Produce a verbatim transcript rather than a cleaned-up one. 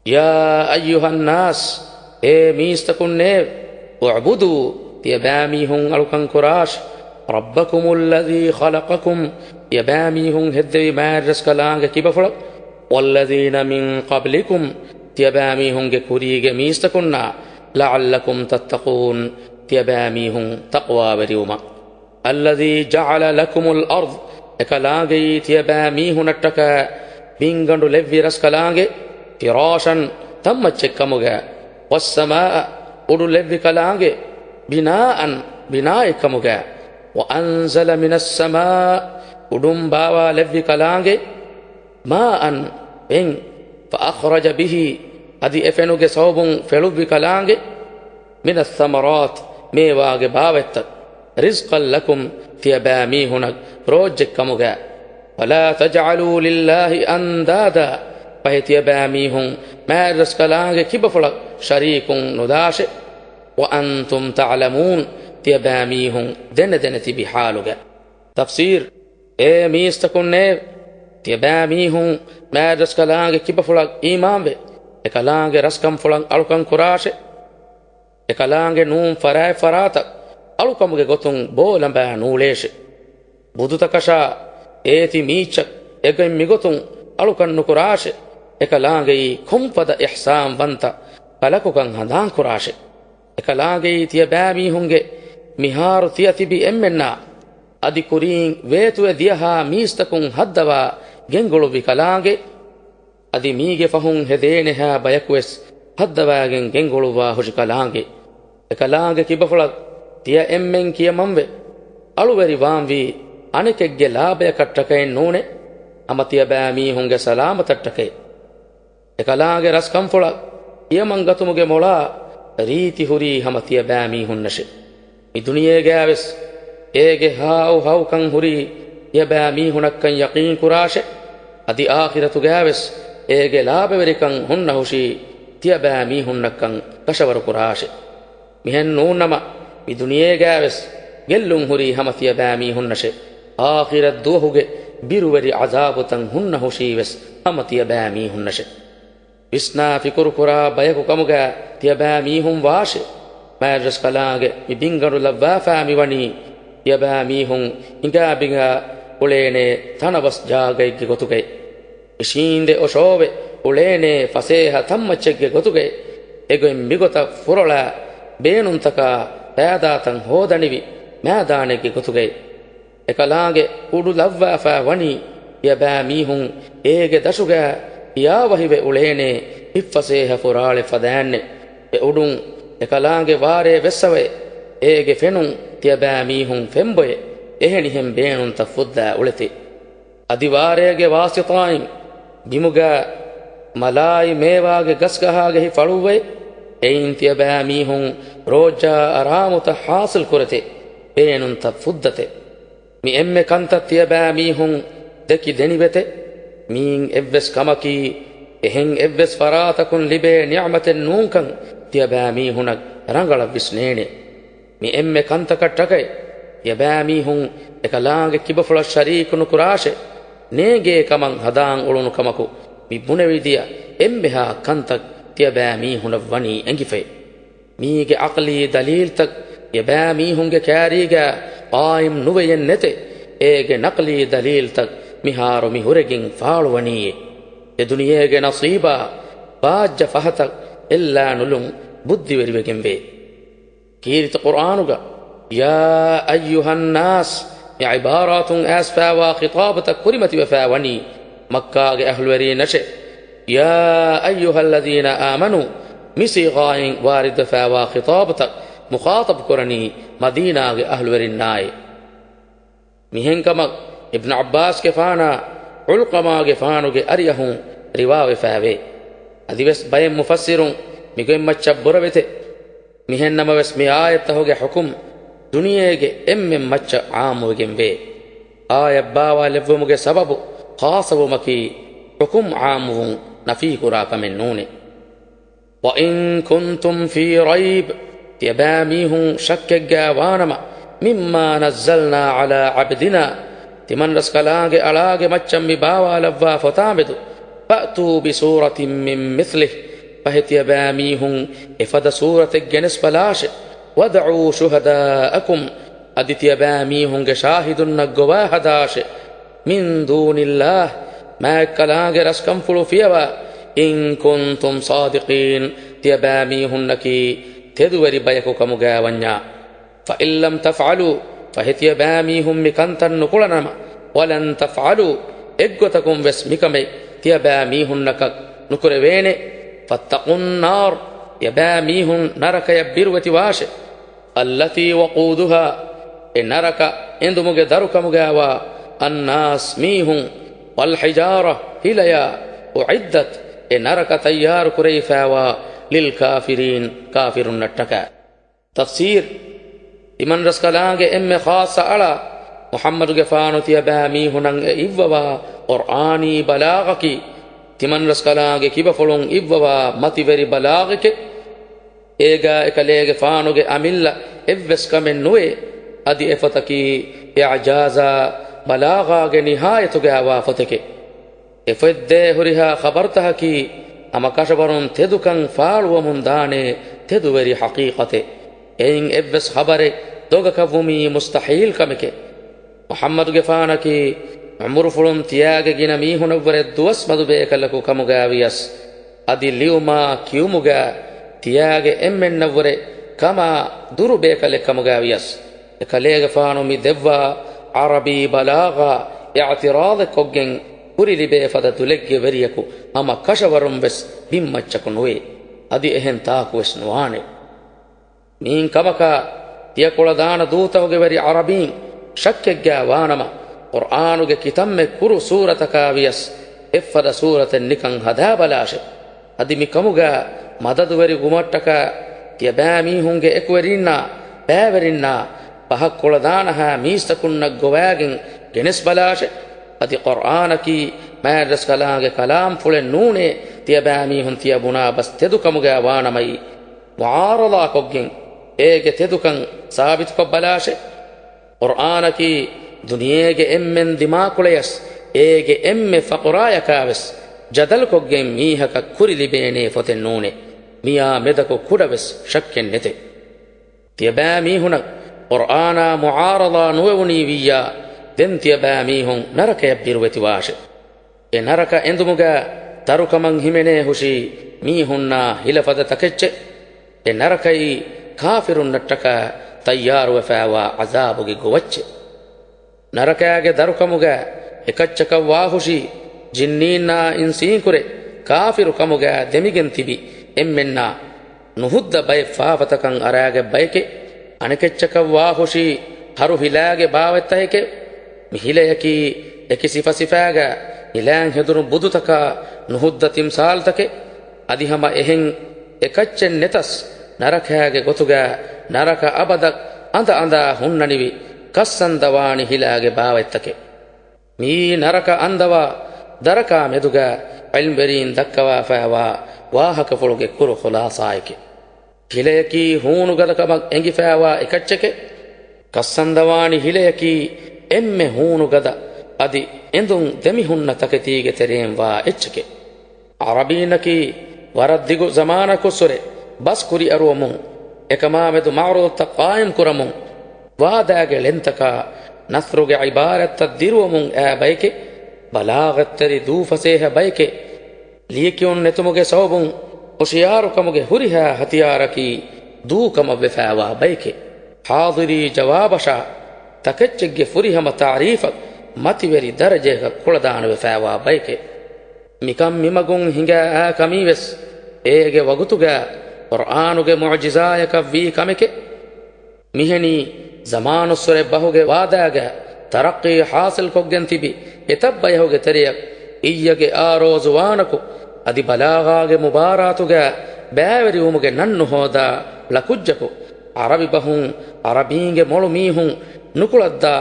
يا أيها الناس، އޭ މީސްތަކުންނޭވެ! اعبدوا، ތިޔަބައިމީހުން އަޅުކަން ކުރާށެ! ربكم الذي خلقكم، ތިޔަބައިމީހުން ހެއްދެވި މާތްރަސްކަލާނގެ ކިބަފުޅަށް، والذين من قبلكم، ތިޔަބައިމީހުންގެ ކުރީގެ މީސްތަކުންނާ، لعلكم تتقون، ތިޔަބައިމީހުން ތަޤްވާވެރިވުމަށް. الذي جعل لكم الأرض، އެކަލާނގެއީ ތިޔަބައިމީހުނަށްޓަކައި ބިންގަނޑު ލެއްވި ރަސްކަލާނގެ، فراشا، ތަންމައްޗެއްކަމުގައި، والسماء، އުޑު ލެއްވި ކަލާނގެ، بناء، ބިނާއެއްކަމުގައި، وأنزل من السماء، އުޑުން ބާވާ ލެއްވި ކަލާނގެ، ماء، ފެން، فأخرج به، އަދި އެ ފެނުގެ ސަބަބުން ފެޅުއްވި ކަލާނގެ، من الثمرات، މޭވާގެ ބާވަތްތައް، رزقا لكم، ތިޔަބައިމީހުނަށް ރޯއްޖެއްކަމުގައި، فلا تجعلوا لله أندادا، ފަހެ ތިޔަބައިމީހުން މާތްރަސްކަލާނގެ ކިބަފުޅަށް ޝަރީކުން ނުދާށެ، وأنتم تعلمون، ތިޔަބައިމީހުން ދެނެދެނެ ތިބި ޙާލުގައި. ތަފްސީރު، އޭ މީސްތަކުންނޭވެ! ތިޔަބައިމީހުން މާތްރަސްކަލާނގެ ކިބަފުޅަށް އީމާންވެ، އެކަލާނގެ ރަސްކަންފުޅަށް އަޅުކަން ކުރާށެ! އެކަލާނގެ ނޫން ފަރާތްފަރާތަށް އަޅުކަމުގެ ގޮތުން ބޯލަނބާ ނޫޅޭށެ! ބުދުތަކަށާ އޭތި މީޗަށް އެގޮތް މިގޮތުން އަޅުކަން ނުކުރާށެ! އެކަލާނގެއީ ކޮންފަދަ އިޙްސާންވަންތަ ކަލަކުކަން ހަނދާންކުރާށެ! އެކަލާނގެއީ ތިޔަބައިމީހުންގެ މިހާރު ތިޔަ ތިބި އެންމެންނާ އަދި ކުރީން ވޭތުވެ ދިޔަހާ މީސްތަކުން ހައްދަވާ ގެންގުޅުއްވި ކަލާނގެ، އަދި މީގެ ފަހުން ހެދޭނެހާ ބަޔަކުވެސް ހައްދަވާގެން ގެންގުޅުއްވާ ހުށި ކަލާނގެ. އެކަލާނގެ ކިބަފުޅަށް ތިޔަ އެންމެން ކިޔަމަންވެ، އަޅުވެރިވާންވީ އަނެކެއްގެ ލާބަޔަކަށްޓަކައެއް ނޫނޭ، ހަމަ ތިޔަބައިމީހުންގެ ސަލާމަތަށްޓަކައި. އެކަލާނގެ ރަސްކަންފުޅަށް ކިޔަމަންގަތުމުގެ މޮޅާ ރީތި ހުރީ ހަމަ ތިޔަބައިމީހުންނަށެ. މި ދުނިޔޭގައިވެސް އޭގެ ހާއު ހައުކަން ހުރީ ތިޔަބައިމީހުނަށްކަން ޔަޤީންކުރާށެ! އަދި އާޚިރަތުގައިވެސް އޭގެ ލާބަވެރިކަން ހުންނަ ހުށީ ތިޔަބައިމީހުންނަށްކަން ކަށަވަރުކުރާށެ! މިހެން ނޫންނަމަ، މި ދުނިޔޭގައިވެސް ގެއްލުން ހުރީ ހަމަ ތިޔަބައިމީހުންނަށެ! އާޚިރަތް ދުވަހުގެ ބިރުވެރި ޢަޛާބުތައް ހުންނަ ހުށީވެސް ހަމަ ތިޔަބައިމީހުންނަށެ! ވިސްނާ ފިކުރުކުރާ ބަޔަކު ކަމުގައި ތިޔަބައިމީހުން ވާށެ! މާތްރަސްކަލާނގެ މި ބިންގަނޑު ލައްވާފައި މިވަނީ ތިޔަބައިމީހުން ހިނގާބިނގާ އުޅޭނޭ ތަނަވަސް ޖާގައެއްގެ ގޮތުގައި. އިށީނދެ އޮށޯވެ އުޅޭނޭ ފަސޭހަ ތަންމައްޗެއްގެ ގޮތުގައި. އެގޮތް މިގޮތަށް ފުރޮޅާ ބޭނުންތަކާ ފައިދާތައް ހޯދަނިވި މައިދާނެއްގެ ގޮތުގައި. އެކަލާނގެ އުޑު ލައްވާފައި ވަނީ ތިޔަބައިމީހުން އޭގެ ދަށުގައި ހިޔާވަހިވެ އުޅޭނޭ ހިތްފަސޭހަ ފުރާޅެއް ފަދައިންނެ. އެ އުޑުން އެކަލާނގެ ވާރޭ ވެއްސަވައެ، އޭގެ ފެނުން ތިޔަބައިމީހުން ފެންބޮއެ، އެހެނިހެން ބޭނުންތައް ފުއްދާ އުޅެތި. އަދި ވާރޭގެ ވާސިޠާއިން ބިމުގަ މަލާއި މޭވާގެ ގަސްގަހާގެހި ފަޅުއްވައެ، އެއިން ތިޔަބައިމީހުން ރޯއްޖާ އަރާމުތައް ޙާޞިލް ކުރެތެ، ބޭނުންތައް ފުއްދަތެ. މި އެންމެ ކަންތައް ތިޔަބައިމީހުން ދެކި ދެނިވެތެ. މިއިން އެއްވެސް ކަމަކީ، އެހެން އެއްވެސް ފަރާތަކުން ލިބޭ ނިޢުމަތެއް ނޫންކަން ތިޔަބައިމީހުނަށް ރަނގަޅަށް ވިސްނޭނެ. މި އެންމެ ކަންތަކަށްޓަކައި ތިޔަބައިމީހުން އެކަލާނގެ ކިބަފުޅަށް ޝަރީކު ނުކުރާށެ. ނޭނގޭ ކަމަށް ހަދާން އުޅުނު ކަމަކު މި ބުނެވިދިޔަ އެންމެހާ ކަންތައް ތިޔަބައިމީހުނަށް ވަނީ އެނގިފައި. މީގެ ޢަޤްލީ ދަލީލްތައް ތިޔަބައިމީހުންގެ ކާރީގަ ޤާއިމް ނުވެޔެއް ނެތެ. އޭގެ ނަޤްލީ ދަލީލްތައް މިހާރު މި ހުރެގެން ފާޅުވަނީއޭ. އެ ދުނިޔޭގެ ނަޞީބާ ބާއްޖަ ފަހަތަށް އެއްލާ ނުލުން ބުއްދިވެރިވެގެންވޭ. ކީރިތި ޤުރްއާނުގަ، يا أيها الناس، މި ޢިބާރާތުން އައިސްފައިވާ ޚިޠާބުތައް ކުރިމަތިވެފައި ވަނީ މައްކާގެ އަހްލުވެރީންނަށެ. يا أيها الذين آمنوا، މި ޞީޣާއިން ވާރިދުވެފައިވާ ޚިޠާބުތައް މުޚާޠަބު ކުރަނީ މަދީނާގެ އަހްލުވެރިންނާއޭ. މިހެންކަމަށް އިބްނު ޢައްބާސްގެފާނާ ޢަލްޤަމާގެފާނުގެ އަރިއަހުން ރިވާވެފައިވޭ. އަދިވެސް ބައެއް މުފައްސިރުން މިގޮތް މައްޗަށް ބުރަވެތެ. މިހެންނަމަވެސް މި އާޔަތްތަކުގެ ޙުކުމް ދުނިޔޭގެ އެންމެން މައްޗަށް ޢާއްމުވެގެންވޭ. އާޔަތް ބާވާލެއްވުމުގެ ސަބަބު ޚާއްޞަވުމަކީ، ޙުކުމް ޢާއްމުވުން ނަފީކުރާ ކަމެއް ނޫނޭ. وإن كنتم في ريب، ތިޔަބައިމީހުން ޝައްކެއްގައި ވާނަމަ، مما نزلنا على عبدنا، ތިމަންރަސްކަލާނގެ އަޅާގެ މައްޗަށް މި ބާވާލައްވާ ފޮތާމެދު، فأتوا بسورة من مثله، ފަހެ ތިޔަބައިމީހުން އެފަދަ ސޫރަތެއް ގެނެސްބަލާށެ. وَادْعُوا شُهَدَاءَكُمْ، އަދި ތިޔަބައިމީހުންގެ ޝާހިދުންނަށް ގޮވާ ހަދާށެ. مِنْ دُونِ اللَّهِ، މާތްކަލާނގެ ރަސްކަންފުޅު ފިޔަވާ. إِنْ كُنْتُمْ صَادِقِينَ، ތިޔަބައިމީހުންނަކީ ތެދުވެރި ބަޔަކު ކަމުގައި ވަންޏާ. فَإِنْ لَمْ تَفْعَلُوا، ފަހެ ތިޔަބައިމީހުން މި ކަންތައް ނުކުޅަނަމަ، وَلَنْ تَفْعَلُوا، އެއްގޮތަކުން ވެސް މިކަމެއް ތިޔަބައިމީހުންނަކަށް ނުކުރެވޭނެ. فَاتَّقُوا النَّارَ، ތިޔަބައިމީހުން ނަރަކަޔަށް ބިރުވެތިވާށެ. الَّتِي وَقُودُهَا، އެ ނަރަކަ އެނދުމުގެ ދަރުކަމުގައިވާ، النَّاسُ، މީހުން، وَالْحِجَارَةُ، ހިލަޔާ، أُعِدَّتْ، އެ ނަރަކަ ތައްޔާރު ކުރެވިފައިވާ، لِلْكَافِرِينَ، ކާފިރުންނަށްޓަކާ. ތަފްސީރު، ތިމަންރަސްކަލާނގެ އެންމެ ޚާއްޞަ އަޅާ މުޙައްމަދުގެފާނު ތިޔަބައިމީހުނަށް އެ އިއްވަވާ ޤުރްއާނީ ބަލާޣަކީ، ތިމަންރަސްކަލާނގެ ކިބަފުޅުން އިއްވަވާ މަތިވެރި ބަލާޣެކެ. އޭގާ އެކަލޭގެފާނުގެ އަމިއްލަ އެއްވެސް ކަމެއް ނުވޭ. އަދި އެފޮތަކީ އިޢުޖާޒާ ބަލާޣާގެ ނިހާޔަތުގައިވާ ފޮތެކެ. އެފޮތްދޭ ހުރިހާ ޚަބަރުތަކަކީ ހަމަ ކަށަވަރުން ތެދުކަން ފާޅުވަމުން ދާނޭ ތެދުވެރި ޙަޤީޤަތެއް. އެއިން އެއްވެސް ޚަބަރެއް ދޮގަކަށްވުމީ މުސްތަޙީލް ކަމެކެ. މުޙައްމަދުގެފާނަކީ ޢުމުރުފުޅުން ތިޔާގެ ގިނަ މީހުނަށްވުރެ ދުވަސް މަދު ބޭކަލަކު ކަމުގައިވިޔަސް، އަދި ލިޔުމާ ކިޔުމުގަ ތިޔާގެ އެންމެންނަށްވުރެ ކަމާ ދުރު ބޭކަލެއް ކަމުގައިވިޔަސް، އެކަލޭގެފާނު މި ދެއްވާ ޢަރަބީ ބަލާޣާ އިޢުތިރާޟެއް ކޮށްގެން ކުރި ލިބޭ ފަދަ ދުލެއްގެ ވެރިޔަކު ހަމަ ކަށަވަރުން ވެސް ބިންމައްޗަކު ނުވޭ. އަދި އެހެން ތާކު ވެސް ނުވާނެ. މިއިން ކަމަކާ، ތިޔަކޮޅަދާނަ ދޫތަކުގެ ވެރި ޢަރަބީން ޝައްކެއްގައި ވާނަމަ، ޤުރްއާނުގެ ކިތަންމެ ކުރު ސޫރަތަކާ ވިޔަސް އެއްފަދަ ސޫރަތެއް ނިކަން ހަދާބަލާށެ. އަދި މި ކަމުގަ މަދަދުވެރި ވުމަށްޓަކާ ތިޔަބައިމީހުންގެ އެކުވެރީންނާ، ބައިވެރިންނާ، ފަހަށް ކޮޅަދާނަހާ މީސްތަކުންނަށް ގޮވާގެން ގެނެސްބަލާށެ. އަދި ޤުރްއާނަކީ މާތްރަސްކަލާނގެ ކަލާމްފުޅެއް ނޫނޭ، ތިޔަބައިމީހުން ތިޔަ ބުނާ ބަސް ތެދުކަމުގައި ވާނަމައީ، މުޢާރަޟާކޮށްގެން އޭގެ ތެދުކަން ސާބިތުކޮށްބަލާށެ. ޤުރްއާނަކީ ދުނިޔޭގެ އެންމެން ދިމާކުޅަޔަސް އޭގެ އެންމެ ފަޤުރާޔަކާވެސް ޖަދަލުކޮށްގެން މީހަކަށް ކުރި ލިބޭނޭ ފޮތެއް ނޫނޭ. މިއާ މެދަކު ކުޑަވެސް ޝައްކެއް ނެތޭ. ތިޔަބައިމީހުނަށް ޤުރްއާނާ މުޢާރަޟާ ނުވެވުނީ ވިއްޔާ، ދެން ތިޔަބައިމީހުން ނަރަކަޔަށް ބިރުވެތިވާށެ. އެ ނަރަކަ އެނދުމުގަ ދަރުކަމަށް ހިމެނޭ ހުށީ މީހުންނާ ހިލަފަދަ ތަކެއްޗެއް. އެ ނަރަކައީ ކާފިރުންނަށްޓަކާ ތައްޔާރުވެފައިވާ ޢަޒާބުގެ ގޮވައްޗެއް. ނަރަކާގެ ދަރުކަމުގަ އެކައްޗަކަށް ވާހުށީ ޖިންނީންނާ އިންސީންކުރެ ކާފިރު ކަމުގަ ދެމިގެން ތިބި އެންމެންނާ ނުހުއްދަ ބައެއް ފާފަތަކަށް އަރާގަތް ބައެކެ. އަނެކެއްޗަކަށް ވާހުށީ ހަރު ހިލާގެ ބާވަތްތަކެކެ. މި ހިލަޔަކީ އެކި ސިފަސިފާގަ ހިލާން ހެދުނު ބުދުތަކާ ނުހުއްދަ ތިމްސާލްތަކެއް. އަދި ހަމަ އެހެން އެކައްޗެއް ނެތަސް، ނަރަކާގެ ގޮތުގަ ނަރަކަ އަބަދަށް އަނދަ އަނދާ ހުންނަނިވި ކައްސަންދަވާނި ހިލާގެ ބާވަތްތަކެއް. މިއީ ނަރަކަ އަންދަވާ ދަރަކާ މެދުގަ ޢިލްމްވެރީން ދައްކަވާފައިވާ ވާހަކަފުޅުގެ ކުރު ޚުލާޞާއެކެ. ހިލަޔަކީ ހޫނުގަދަކަމަށް އެނގިފައިވާ އެކައްޗެކެ. ކައްސަންދަވާނި ހިލަޔަކީ އެންމެ ހޫނުގަދަ އަދި އެނދުން ދެމިހުންނަ ތަކެތީގެ ތެރޭން ވާ އެއްޗެކެ. ޢަރަބީންނަކީ ވަރަށް ދިގު ޒަމާނަކުއްސުރެ ބަސް ކުރިއަރުވަމުން، އެކަމާމެދު މަޢުރުޟުތައް ޤާއިމްކުރަމުން، ވާދާގެ ޅެންތަކާ ނަސްރުގެ ޢިބާރަތްތައް ދިރުވަމުން އައި ބައެކެ. ބަލާޣަތްތެރި ދޫފަސޭހަ ބައެކެ. ލިޔެކިޔުން ނެތުމުގެ ސަބަބުން ހުޝިޔާރުކަމުގެ ހުރިހާ ހަތިޔާރަކީ ދޫކަމަށްވެފައިވާ ބައެކެ. ޙާޟިރީ ޖަވާބަށާ ތަކެއްޗެއްގެ ފުރިހަމަ ތާރީފަށް މަތިވެރި ދަރަޖަޔަކަށް ކުޅަދާނަވެފައިވާ ބައެކެ. މިކަން މިމަގުން ހިނގާ އާ ކަމީވެސް އޭގެ ވަގުތުގަ ޤުރްއާނުގެ މުޢުޖިޒާޔަކަށް ވީ ކަމެކެ. މިހެނީ ޒަމާނުއްސުރެ ބަހުގެ ވާދާގަ ތަރައްޤީ ޙާޞިލްކޮށްގެން ތިބި އެތައް ބަޔަހުގެ ތެރެޔަށް އިއްޔެގެ އާރޯޒުވާނަކު އަދި ބަލާޣާގެ މުބާރާތުގަ ބައިވެރިވުމުގެ ނަން ނުހޯދާ ޅަކުއްޖަކު، ޢަރަބި ބަހުން ޢަރަބީންގެ މޮޅު މީހުން ނުކުޅައްދާ